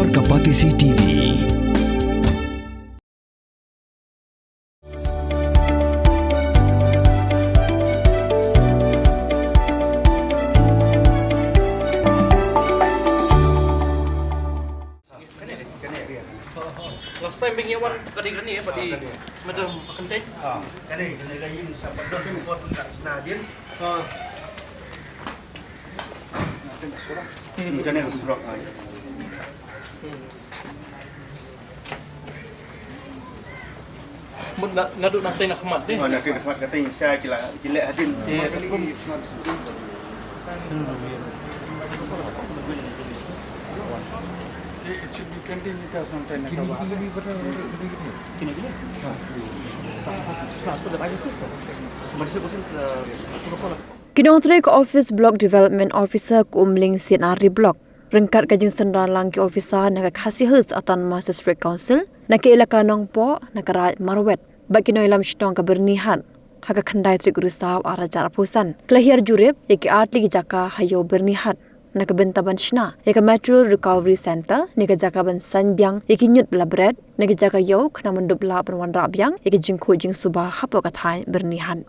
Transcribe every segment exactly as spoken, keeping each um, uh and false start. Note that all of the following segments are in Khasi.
Ka Batesi T V. Last time ba ngi wan ka dei kane, ba dei Madam Kynthei. Ah, kane, kane ka ïing sa pat don ka sna din. Ah. Kane ka surok. Hmm. Mut na, naduh na tei na khmat dei. Oh, na tei na khmat ka tei sha ki la, ki leh hadien. Hmm. It should be twenty meters na tei na ka ba. Ki nongtrei ka office Block Development Officer ka Umling C and R D Block ryngkat ka jingsynran lang ki officer na ka Khasi Hills Autonomous District Council, na ka Elaka Nongpoh, na ka Raid Marwet, bad ki nongïalam shnong ka Byrnihat, ha ka khyndai tarik u Risaw ar hajar arphew san, ki la hiar jurip ïa ki artylli ki jaka ha ïew Byrnihat, na ka bynta ban shna ïa ka Material Recovery Centre, ne ka jaka ban saiñ biang ïa ki ñiut ba la bret, na ka jaka ïew, khnang ban dup lah ban wanrah biang ïa ki jingkhuid jingsuba hapoh ka thaiñ Byrnihat.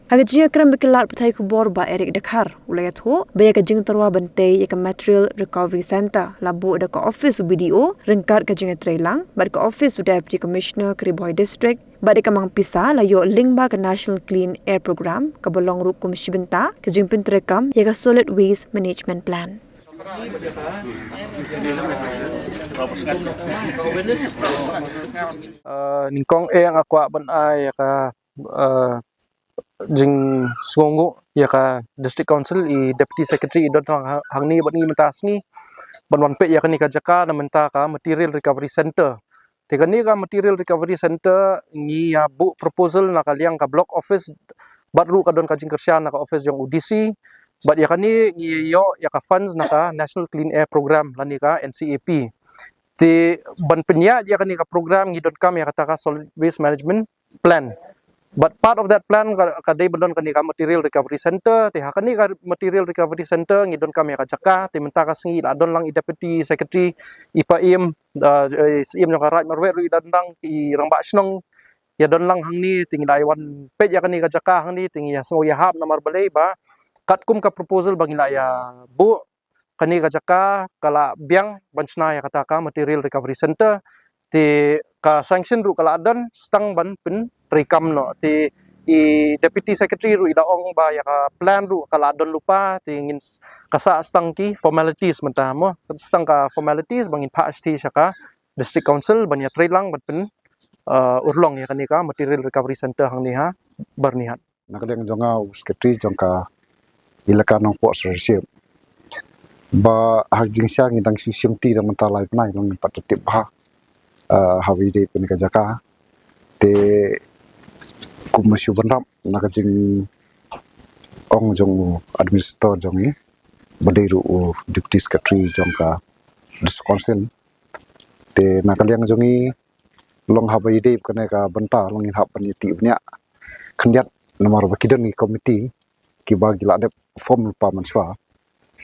Ha ka jingïakren bad ki lad pathai khubor, Bah Eric Dkhar u la ïathuh ba ïa ka jingtyrwa ban tei ïa ka Material Recovery Centre la buh da ka office u B D O ryngkat ka jingïatreilang bad ka office u Deputy Commissioner ka Ri Bhoi District, bad ïa ka mang pisa la ïoh lyngba ka National Clean Air Programme, kaba long ruh kum shi bynta ka jingpyntreikam ïa ka Solid Waste Management Plan. Uh, nyngkong eh nga kwah ban ai ïa ka, uh, jingsngewnguh ïa ka District Council, i Deputy Secretary i don tang ha-, hangne bad ngi mynta sngi ban wan peit ïa kane ka jaka na bynta ka Material Recovery Centre. Te kane ka Material Recovery Centre ngi ïa buh proposal na ka liang ka Block Office, bad ruh ka don ka jingkyrshan na ka office jong u D C, bad ïa kane ngi ïoh ïa ka funds na ka National Clean Air Programme lane ka N C A P. Te ban pynïaid ïa kane ka program ngi donkam ïa kata ka Solid Waste Management Plan. But part of that plan ka, ka dei ban don kane ka Material Recovery Centre, te ha kane ka Material Recovery Centre ngi donkam ïa ka jaka, te mynta ka sngi la don lang i Deputy Secretary, i Paiem, uh, i Syiem jong ka Raid Marwet ruh i don lang, i Rangbah Shnong ïa don lang hangne, te ngi la ïa wan peit ïa kane ka jaka hangne, te ngi ïa sngew ïahap namar balei ba katkum ka proposal ba ngi la ïa buh, kane ka jaka ka la biang ban shna ïa kata ka Material Recovery Centre. Te ka sanction ruh ka la don, sa tang ban pyntreikam noh. Te i Deputy Secretary ruh i da ong ba ïa ka plan ruh ka la don lypa, te ngin s-, ka sa, sa tang ki formalities mynta mo. Sa tang ka formalities ba ngin phah shithi sha ka District Council ban ïatreilang ban pyn, uh, urlong ïa kane ka Material Recovery Centre hangne ha Byrnihat. Na ka liang jong nga u Secretary jong ka Elaka Nongpoh Siriship, ba ha ka jingshisha ngi dang shu shim ti da mynta lai bnai, long ngim pat da tip bha, uh, haba ïadei bad kane ka jaka. Te kumba shu bynrap na ka jingong jong u Administrator jong ngi, ba dei ruh u Deputy Secretary jong ka District Council. Te na ka liang jong ngi, long haba ïadei bad kane ka bynta, long ngin hap ban ïatih bniah khyndiat, namar ba ki don ki komiti kiba ki la dep form lypa mynshuwa.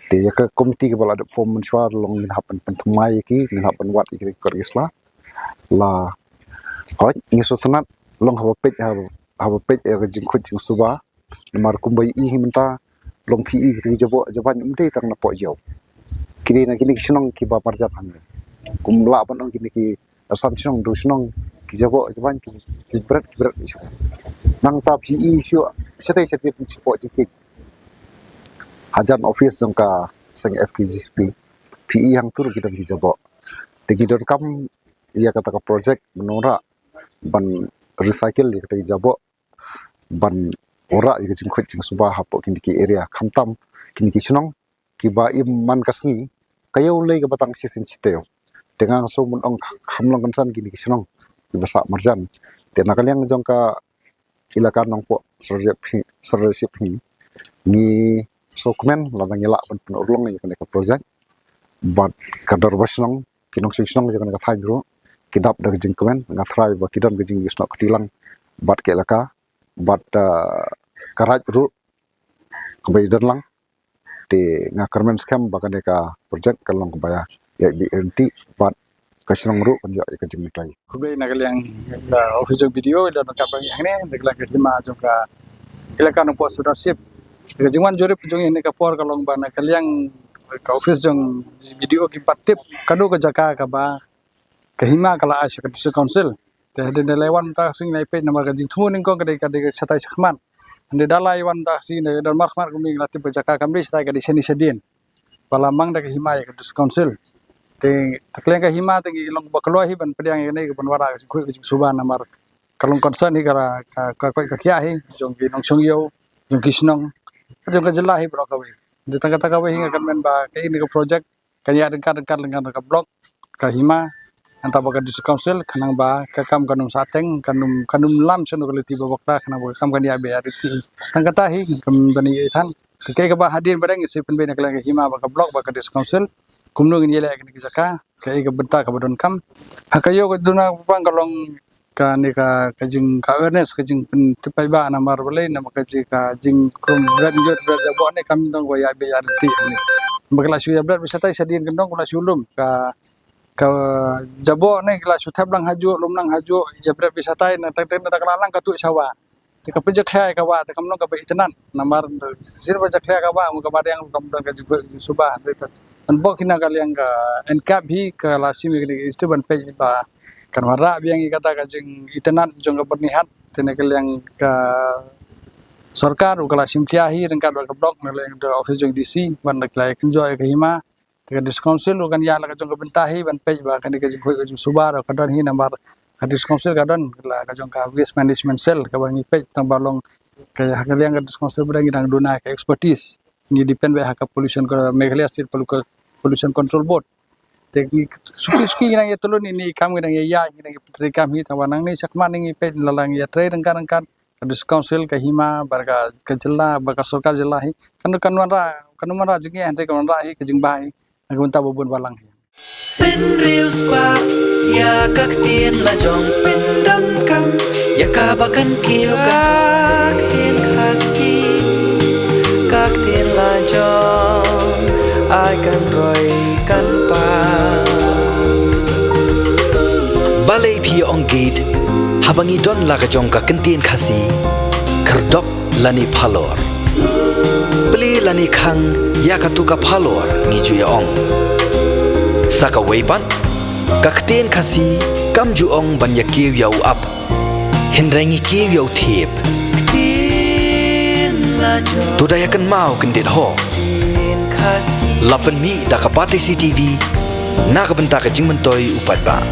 Te ïa ka komiti kiba la dep form mynshuwa, long ngin hap ban pynthymmai ïa ki, ngin hap ban wad ïa ki kot ki sla. La, hooid, ngi sngewtynnat, long haba peit, haba, haba peit ïa ka jingkhuid jingsuba, namar kumba i hi mynta, long phi i kita ki jaboh jaban ym dei tang na poh ïew. Ki dei na kine ki shnong kiba marjan hangne. Kum lah ban ong kine ki san shnong, hynriew shnong, ki jaboh jaban ki, ki bret, ki bret ki shnong. Nangta phi i shuh shatei shatei shapoh jingkieng. Hajan office jong ka seng F K G C P, phi i hangtu ruh ki don ki jaboh. Te ngi donkam ïa kata ka project ban wanrah ban recycle ïa kata ki jaboh, ban wanrah ïa ka jingkhuid jingsuba hapoh kine ki area, khamtam kine ki shnong kiba im man ka sngi ka ïew lei kaba tang shisien shitaïew. Te nga sngewsih ban ong kham long kynsan kine ki shnong kiba sah marjan. Te na ka liang jong ka Elaka Nongpoh Siriship hi, Siriship hi, ngi sngewkmen lada ngi lah ban pynurlong ïa kane ka project. Bad ka dorbar shnong, ki nongshong shnong jong kane ka thaiñ ruh ki dap da ka jingkmen, nga tharai ba ki don ka jingïasnoh kti lang bad ka elaka, bad, ah, ka raid ruh kaba ïadon lang. Te nga kyrmen skhem ba kane ka project kan long kaba ïa ïa bit ryntih bad ka shnong ruh kan ïoh ïa ka jingmyntoi. Khublei na ka liang ka office jong B D O ïa la ka bang hangne na ka liang ka hima jong ka elaka Nongpoh Township. Ka jingwan jurip jong ngi ha kane ka por ka long ba na ka liang ka office jong B D O kim pat tip kano ka jaka kaba ka hima ka la ai sha ka District Council. Te hadien da la wan mynta ka sngi la peit namar ka jingthmu nyngkong ka dei ka dei ka shatai shakhmat. Hadien da la wan mynta ka sngi da don markhmat kumne la tip ka jaka kam dei shatai, ka dei shane shadien. Ba la mang da ka hima ïa ka District Council. Te na ka liang ka hima te ngi long ba kloi hi ban pdiang ïa kane ka ban wanrah ka jingkhuid ka jingsuba namar ka long concern hi ka ka ka koit ka khiah hi jong ki nongshong ïew, jong ki shnong, jong ka jylla hi baroh kawei. Te tang kata kawei hi nga kyrmen ba kane ka project kan ïaid ryngkat ryngkat ryngkat ka block, ka hima, nangta bad ka District Council, khnang ba ka kam kan ym sahteng, kan ym, kan ym lam sha kano ka lynti ba bakla, khnang ba ka kam kan ïaid beit ïaid ryntih. Tang kata hi, kam ban ïa than. Te kaei kaba hadien ba dang ngi sa pynbeit na ka liang ka hima bad ka block bad ka District Council, kumno ngin ïaleh ïa kane ka jaka, kaei ka bynta kaba donkam. Ha ka ïew ka duna ba bang ka long kane ka, ka jing, ka awareness, ka jingpyntip paidbah namar balei namar ka jing, ka jingkrum bret ïoh bret jaboh ne kam dang ko ïa beit ïa ryntih ne. Ba ka la shu ïa bret beit shatai shadien kyndong ka la shu lum ka, ka jaboh ne ka la shu thep lang hajuh, lum lang hajuh, ïa bret beit shatai na teng teng na ka la lang ka tuh shawa. Te ka pynjakhlia ïa ka wah te kam long kaba itynnad namar shisien ba jakhlia ka wah mo ka mariang kam don ka jingkhuid jingsuba. Te ban bok hi na ka liang ka N CAB hi ka la shim ïa kane ka initiative ban peit ba kan wanrah biang ïa kata ka jingitynnad jong ka byrnihat. Te na ka liang ka sorkar u ka la shim khia hi ryngkat bad ka block na ka liang ka office jong D C ban da ka la ïa kynjoh ïa ka hima. Te ka District Council u kan ïa la ka jong ka bynta hi ban peit ba kane ka jingkhuid ka jingsuba ruh ka don hi namar ka District Council ka don la ka jong ka Waste Management Cell kaba ngi peit tang ba long ka ha ka liang ka District Council ba dang ngi dang duna ka expertise. Ngi depend beit ha ka pollution ka Meghalaya State Pollu-, Pollution Control Board. Te ngi suki suki ngi dang ïa tylli ni ni kam ngi dang ïa ïa ngi dang ïa pyntrei kam hi tang ba nangne shakhmat ngi peit la la ngi ïa trei ryngkat ryngkat ka District Council, ka hima, bad ka, ka jylla, bad ka sorkar jylla hi. Kan, kan wanrah, kan wanrah jingeh, hynrei kan wanrah hi ka jingbha hi. Na ka bynta ba bun balang hi. Pynriewspah ïa ka ktien la jong pyndonkam ïa kaba kan kiew ka ktien Khasi, ka ktien la jong ai kan roi kan pa. Balei phi ong gate haba ngi don la ka jong ka ktien Khasi, khyrdop lane phalor. Plie lane khang ïa katu ka phalor ngi ju ïa ong. Sa kawei pat, ka ktien Khasi kam ju ong ban ïa kiew ïa u ap, hynrei ngi kiew ïa u thiep. To da ïa kynmaw kyndit ho. La pynmih da ka Batesi TV na ka bynta ka jingmyntoi u paidbah.